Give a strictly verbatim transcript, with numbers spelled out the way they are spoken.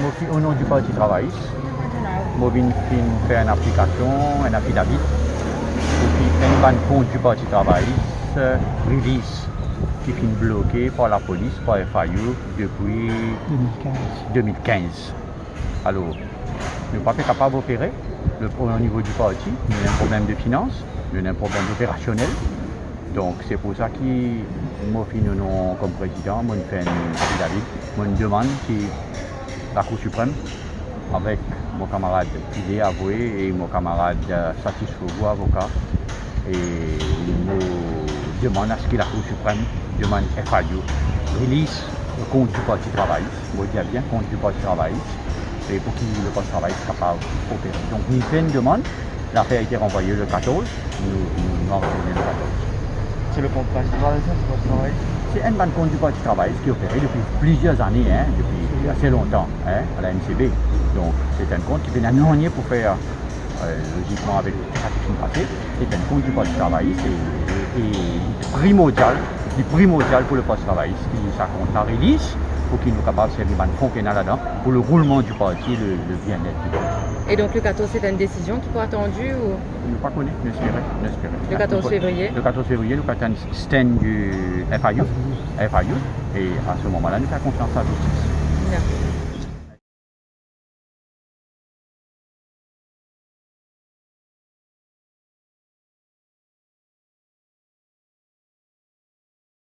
Mo finn, o non di Parti Travayis, mo vinn finn fer enn aplikasion, enn afidavit, pou ki enn bann kont di Parti Travayis, eh, release, ki finn bloke par lapolis, par F I U depi de mil kinz. de mil kinz. Alor, nou pa pe kapav opere, le, o nivo di parti, nou ena enn problem de finans, nou ena enn problem operasionel. Donk, se pou sa ki mo finn, o non, kom prezidan, mo'nn fer enn afidavit, mo'nn demann ki Lakour Siprem, avek mo kamarad Pile Avoe e mo kamarad, eh, Satis Fogo, avoka, e mo demann a se ki Lakour Siprem demann F I U release kont di Parti Travayis, mo dir bien kont di Parti Travayis, e pou ki le Parti Travayis kapav opere. Donk, nou fer enn demann, lafer ete ranvwaye le katorz, nou, nou, nou anretourne le katorz. Se le kont Parti Travayis, le Parti Travayis? Se enn bann kont di Parti Travayis ki opere depi plizier zane, hein, depi ase lontan, hein, a la M C B. Donk, se enn kont ki pena nanye pou fer, eh, logikman, avek sa ki finn pase. Se enn kont di Parti Travayis, e, e, e li primordial, li primordial pou le Parti Travayis ki sa kont la release, pou ki nou kapav servi bann fon ki ena ladan pou le roulman di parti, le, le bienet di parti. E donk, le katorz, se enn desizion ki pou atandi ou? Nou pa kone, nou espere, nou espere. Le katorz fevriye? Le katorz fevriye, nou pou atann stand di F I U, F I U, e a se moman la, nou fer konfians a lazistis. Dakor.